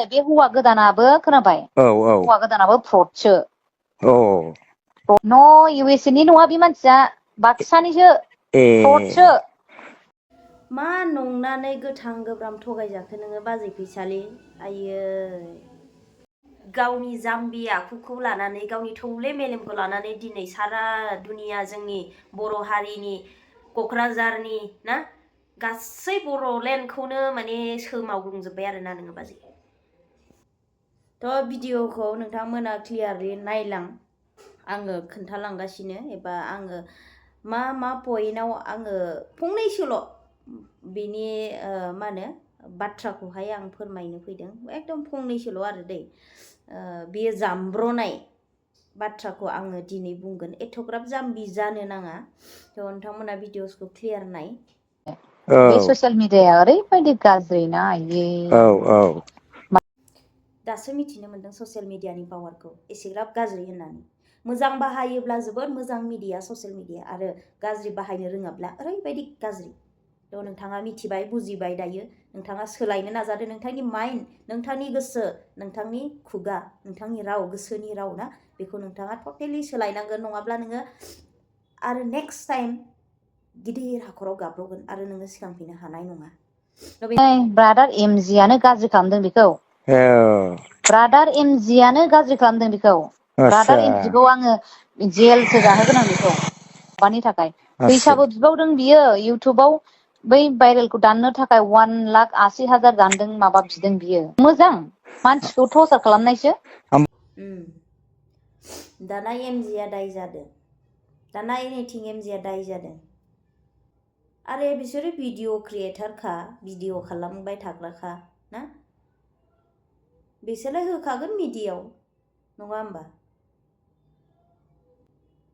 बे हौवा गोदानाबो खोनाबाय हौवा गोदानाबो फ्रडसो न इउएसए नि नङा बे मानसिया बाक्सानिसो फ्रडसो मा नंनानै गोथां गोब्राम थगायजाखो नोङो बाजै फैसालि आयै गावनि जाम्बि आखुखौ लानानै गावनि थौले मेलेमखौ लानानै दिनै सारा दुनिया जोंनि बर' हारिनि क'क्राझारनि ना गासै बर'लेण्डखौनो माने सोमावग्लुंजोब्बाय आरोना नोङो बाजै थ' भिडिअखौ नोंथांमोना क्लियारलि नायलां आङो खोन्थालांगासिनो एबा आङो मा पइन्टआव आङो फंनैसोल' बिनि मा होनो बाथ्राखौहाय आं फोरमायनो फैदों एकदम फंनैसोल' आरो दै बेयो जामब्रनाय बाथ्राखौ आङो दिनै बुंगोन एथ'ग्राब जाम्बि जानो नाङा थ' नोंथांमोना भिडिअसखौ क्लियार नाय बे ससियेल मिडियाया ओरैबायदि गाज्रि ना दासो मिथिनो मोन्दों ससियेल मिडियानि पावारखौ एसेग्राब गाज्रि होननानै मोजां बाहायोब्ला जोबोद मोजां मिडिया ससियेल मिडिया आरो गाज्रि बाहायनो रोङाब्ला ओरैबायदि गाज्रि थ' नोंथाङा मिथिबाय बुजिबाय दायो नोंथाङा सोलायनो नाजादो नोंथांनि माइन्ड नोंथांनि गोसो नोंथांनि खुगा नोंथांनि राव गोसोनि राव ना बेखौ नोंथाङा टटेलि सोलायनांगोन नङाब्ला नोङो आरो नेक्स्ट टाइम गिदिर हाखराव गाब्रगोन आरो नोङो सिगांफैनो हानाय नङा ब्रादार एमजियानो गाज्रि खालामदों बेखौ ब्रादार एमजियानो गाज्रि खालामदों बेखौ ब्रादार एमजिखौ आङो जेलसो जाहोगोन आं बेखौ माबानि थाखाय फैसाबो बिबावदों बियो इउटुबाव बै भाइरेलखौ दाननो थाखाय 1,80,000 दानदों माबा बिदों बियो मोजां मानसिखौ टर्चार खालामनायसो दाना एमजिया दाय जादों दाना एनिथिं एमजिया दाय जादों आरो बिसोरो भिडिअ क्रिएटारखा भिडिअ खालामबाय थाग्राखा ना बिसोरलाय होखागोन मिडियायाव नङा होमबा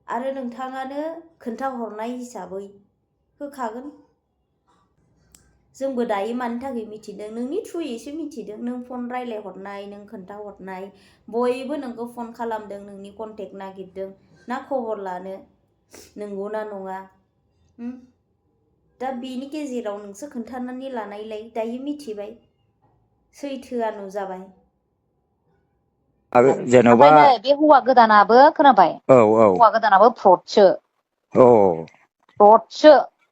आरो नोंथाङानो खोन्थाहरनाय हिसाबै होखागोन जोंबो दायो मानि थाखाय मिथिदों नोंनि थ्रुयैसो मिथिदों नों फन रायलायहरनाय नों खोन्थाहरनाय बयबो नोंखौ फन खालामदों नोंनि कन्टेक्ट नागिरदों ना खबर लानो नंगौना नङा दा बेनि गेजेराव नोंसो खोन्थानानै लानायलाय दायो मिथिबाय सैथोआ नुजाबाय जेनेबा बे हौवा गोदानाबो खोनाबाय हौवा गोदानाबो फ्रडसो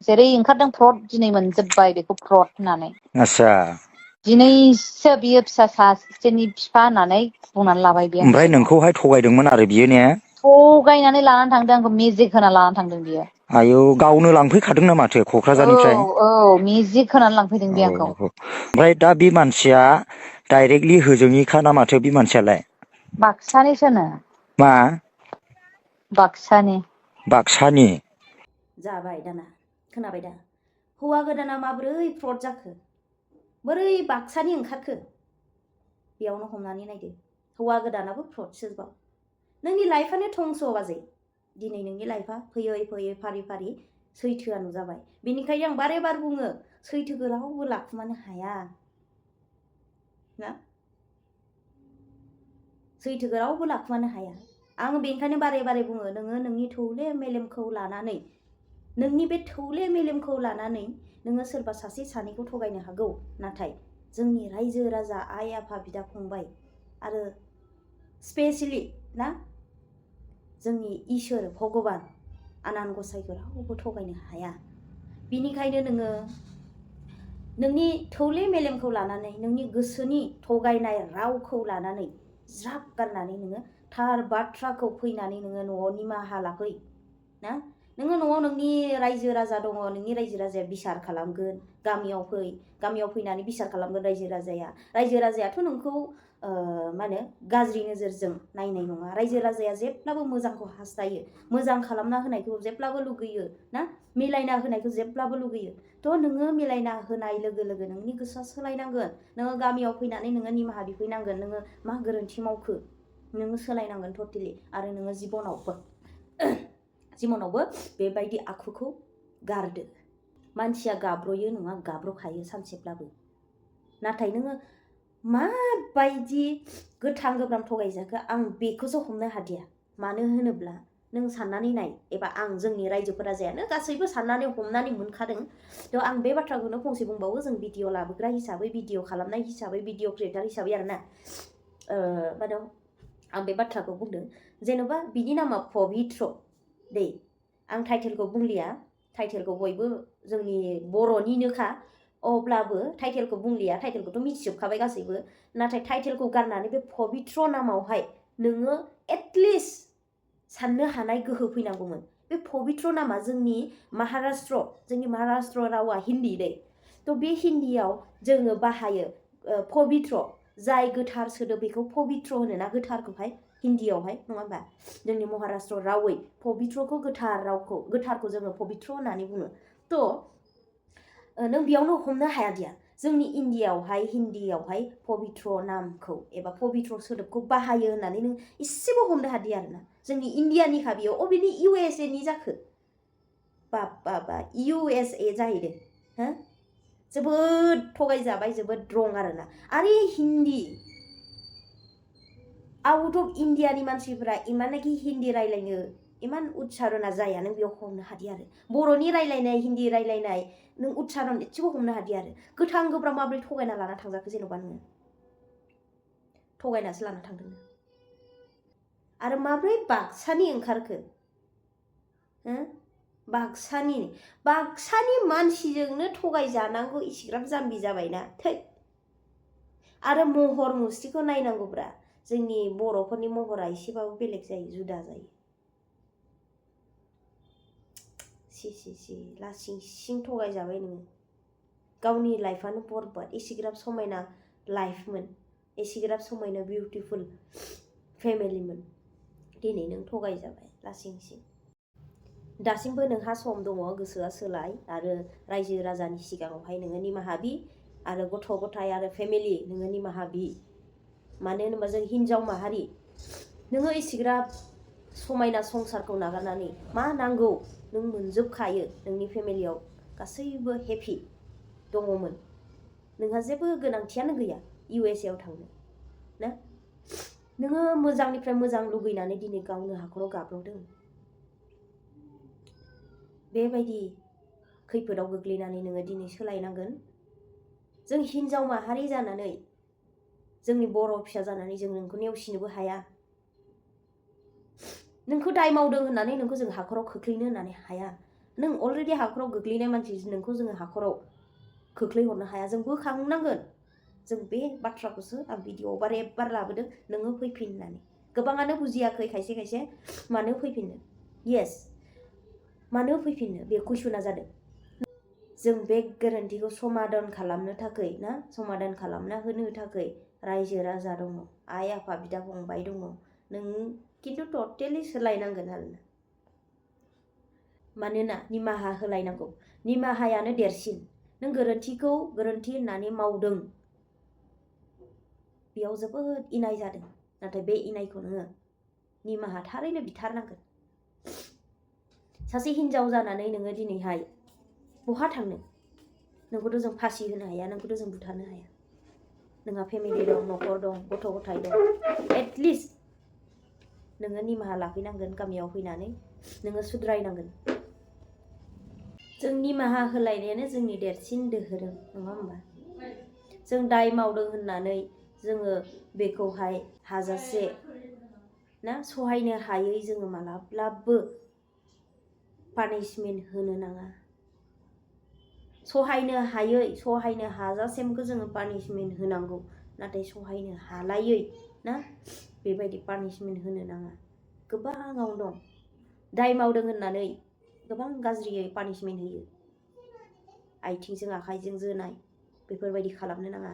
जेरै ओंखारदों फ्रड दिनै मोनजोब्बाय बेखौ फ्रड होननानै दिनैसो बियो फिसा सासेनि बिफा होननानै बुंनानै लाबाय बे ओमफ्राय नोंखौहाय थगायदोंमोन आरो बियो ने थगायनानै लानानै थांदों आंखौ मेजिक होना लानानै थांदों बियो आयौ गावनो लांफैखादोंना माथो क'क्राझारनिफ्राय मेजिक होनानै लांफैदों बे आंखौ ओमफ्राय दा बे मानसिया डाइरेक्टलि होजोंनिखा ना माथो बे मानसियालाय बाक्सानिसोनो मा बाक्सानि जाबाय दाना खोनाबाय दा हौवा गोदाना माबोरै फ्रड जाखो बोरै बाक्सानि ओंखारखो बेयावनो हमनानै नायदो हौवा गोदानाबो फ्रडसोबाव नोंनि लाइफआनो धंस' बाजै दिनै नोंनि लाइफआ फैयै फैयै फारि फारि सैथोआ नुजाबाय बेनिखायनो आं बारे बार बुङो सैथोखौ रावबो लाखुमानो हाया ना सैथोखौ रावबो लाखुमानो हाया आं बेनिखायनो बारे बारे बुङो नोङो नोंनि थौले मेलेमखौ लानानै नोंनि बे थौले मेलेमखौ लानानै नोङो सोरबा सासे सानैखौ थगायनो हागौ नाथाय जोंनि रायजो राजा आइ आफा बिदा फंबाय आरो स्पेसियेलि ना जोंनि इसोर भगबान आनान गसाइखौ रावबो थगायनो हाया बिनिखायनो नोङो नोंनि थौले मेलेमखौ लानानै नोंनि गोसोनि थगायनाय रावखौ लानानै ज्राब गारनानै नोङो थार बाथ्राखौ फैनानै नोङो न'आव निमाहा लाफै ना नोङो न'आव नोंनि रायजो राजा दङ नोंनि रायजो राजाया बिसार खालामगोन गामियाव फैनानै बिसार खालामगोन रायजो राजायाथ' नोंखौ मा होनो गाज्रि नोजोरजों नायनाय नङा रायजो राजाया जेब्लाबो मोजांखौ हास्थायो मोजां खालामना होनायखौ जेब्लाबो लुगैयो ना मिलायना होनायखौ जेब्लाबो लुगैयो थ' नोङो मिलायना होनाय लोगो लोगो नोंनि गोसोआ सोलायनांगोन नोङो गामियाव फैनानै नोङो निमाहा बिफैनांगोन नोङो मा गोरोन्थि मावखो नोङो सोलायनांगोन टटेलि आरो नोङो जिबनावबो बेबायदि आखुखौ गारदो मानसिया गाब्र'यो नङा गाब्र'खायो सानसेब्लाबो नाथाय नोङो माबायदि गोथां गोब्राम थगायजाखो आं बेखौसो हमनो हादिया मानो होनोब्ला नों साननानै नाय एबा आं जोंनि रायजोफोरा जायानो गासैबो साननानै हमनानै मोनखादों थ' आं बे बाथ्राखौनो फंसे बुंबावो जों भिडिअ लाबोग्रा हिसाबै भिडिअ खालामनाय हिसाबै भिडिअ क्रिएटार हिसाबै आरोना मानो आं बे बाथ्राखौ बुंदों जेन'बा बिनि नामा पबित्र दै आं टाइटेलखौ बुंलिया टाइटेलखौ बयबो जोंनि बर'निनोखा अब्लाबो टाइटेलखौ बुंलिया टाइटेलखौथ' मिथिजोबखाबाय गासैबो नाथाय टाइटेलखौ गारनानै बे पबित्र नामावहाय नोङो एटलिस्ट साननो हानाय गोहो फैनांगौमोन बे पबित्र नामा जोंनि महाराष्ट्र रावा हिन्दी दै थ' बे हिन्दीयाव जोङो बाहायो पबित्र जाय गोथार सोदोब बेखौ पबित्र होनो ना गोथारखौहाय हिन्दीयावहाय नङा होमबा जोंनि महाराष्ट्र रावै पबित्रखौ गोथारखौ जोङो पबित्र होननानै बुङो थ' नों बेयावनो हमनो हाया दिया जोंनि इन्डियायावहाय हिन्दीयावहाय पबित्र नामखौ एबा पबित्र सोदोबखौ बाहायो होननानै नों इसेबो हमनो हादि आरोना जोंनि इन्डियानिखा बेयाव अबेनि USA नि जाखो बा USA जाहैदों हो जोबोद थगायजाबाय जोबोद रं आरोना आरो हिन्दी आउट अफ इन्डियानि मानसिफोरा इमानखि हिन्दी रायलायनो इमान उच्चारणा जाया नों बेयाव हमनो हादि आरो बर'नि रायलायनाय हिन्दी रायलायनाय नों उच्चारण एसेबो हमनो हादि आरो गोथां गोब्राब माब्रै थगायना लाना थांजाखो जेन'बा नोङो थगायनासो लाना थांदों आरो माब्रै बाक्सानि ओंखारखो बाक्सानि मानसिजोंनो थगायजानांगौ इसिग्राब जाम्बि जाबायना थै आरो महर मुस्रिखौ नायनांगौब्रा जोंनि बर'फोरनि महरा एसेबाबो बेलेग जायो जुदा जायो सि लासिं सिं थगायजाबाय नोङो गावनि लाइफआनो बरबाद एसेग्राब समायना लाइफमोन एसेग्राब समायना बिउटिफुल फेमिलिमोन दिनै नों थगायजाबाय लासिं सिं दासिमबो नोंहा सम दङ गोसोआ सोलाय आरो रायजो राजानि सिगाङावहाय नोङो निमाहा बि आरो गथ' गथाय आरो फेमिलि नोङो निमाहा बि मानो होनोबा जों हिन्जाव माहारि नोङो एसेग्राब समायना संसारखौ नागारनानै मा नांगौ नों मोनजोबखायो नोंनि फेमिलियाव गासैबो हेपि दङमोन नोंहा जेबो गोनांथियानो गैया USA आव थांनो ना नोङो मोजांनिफ्राय मोजां लुगैनानै दिनै गावनो हाखराव गाब्र'दों बेबायदि खैफोदाव गोग्लैनानै नोङो दिनै सोलायनांगोन जों हिन्जाव माहारि जानानै जोंनि बर' फिसा जानानै जों नोंखौ नेवसिनोबो हाया नोंखौ दाय मावदों होननानै नोंखौ जों हाखराव खोख्लैनो होननानै हाया नों अलरेडि हाखराव गोग्लैनाय मानसि नोंखौ जोङो हाखराव खोख्लैहरनो हाया जों बोखांनांगोन जों बे बाथ्राखौसो आं भिडिअ बार लाबोदों नोङो फैफिन होननानै गोबाङानो बुजियाखै खायसे मानो फैफिननो येस मानो फैफिननो बे कुइसना जादों जों बे गोरोन्थिखौ समाधान खालामनो थाखाय ना समाधान खालामना होनो थाखाय रायजो राजा दङ आइ आफा बिदा फंबाय दङ नों खिन्थु टटेलि सोलायनांगोन आरोना मानोना निमाहा होलायनांगौ निमाहायानो देरसिन नों गोरोन्थिखौ गोरोन्थि होननानै मावदों बेयाव जोबोद इनाय जादों नाथाय बे इनायखौ नोङो निमाहा थारैनो बिथारनांगोन सासे हिन्जाव जानानै नोङो दिनैहाय बहा थांनो नोंखौथ' जों फासि होनो हाया नोंखौथ' जों बुथारनो हाया नोंहा फेमिलि दं न'खर दं गथ' गथाय दं एटलिस्ट नोङो निमाहा लाफैनांगोन गामियाव फैनानै नोङो सुद्रायनांगोन जों निमाहा होलायनायानो जोंनि देरसिन दोहोरोम नङा होमबा जों दाय मावदों होननानै जोङो बेखौहाय हाजासे ना सहायनो हायै जोङो मालाब्लाबो पानिशमेन्ट होनो नाङा सहायनो हायै सहायनो हाजासेमखौ जोङो पानिशमेन्ट होनांगौ नाथाय सहायनो हालायै ना बेबायदि पानिशमेन्ट होनो नाङा गोबाङाव दं दाय मावदों होननानै गोबां गाज्रियै पानिशमेन्ट होयो आथिंजों आखाइजों जोनाय बेफोरबायदि खालामनो नाङा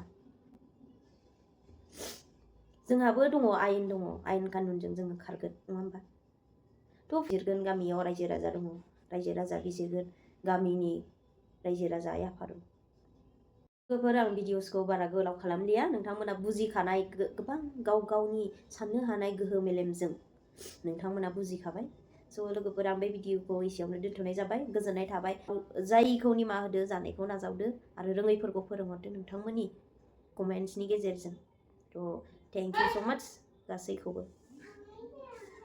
जोंहाबो दङ आयेन कानुनजों जोङो खारगोन नङा होमबा थ' बिजिरगोन गामियाव रायजो राजा दङ रायजो राजा बिजिरगोन गामिनि रायजो राजा आइ आफा दं लोगोफोर आं भिडिअसखौ बारा गोलाव खालामलिया नोंथांमोना बुजिखानाय गोबां गाव गावनि साननो हानाय गोहो मेलेमजों नोंथांमोना बुजिखाबाय स' लोगोफोर आं बे भिडिअखौ एसेयावनो दोनथ'नाय जाबाय गोजोननाय थाबाय जायखौ निमाहा होदो जानायखौ नाजावदो आरो रोङैफोरखौ फोरोंहरदो नोंथांमोननि कमेन्ट्सनि गेजेरजों थ' थेंक इउ स' माच गासैखौबो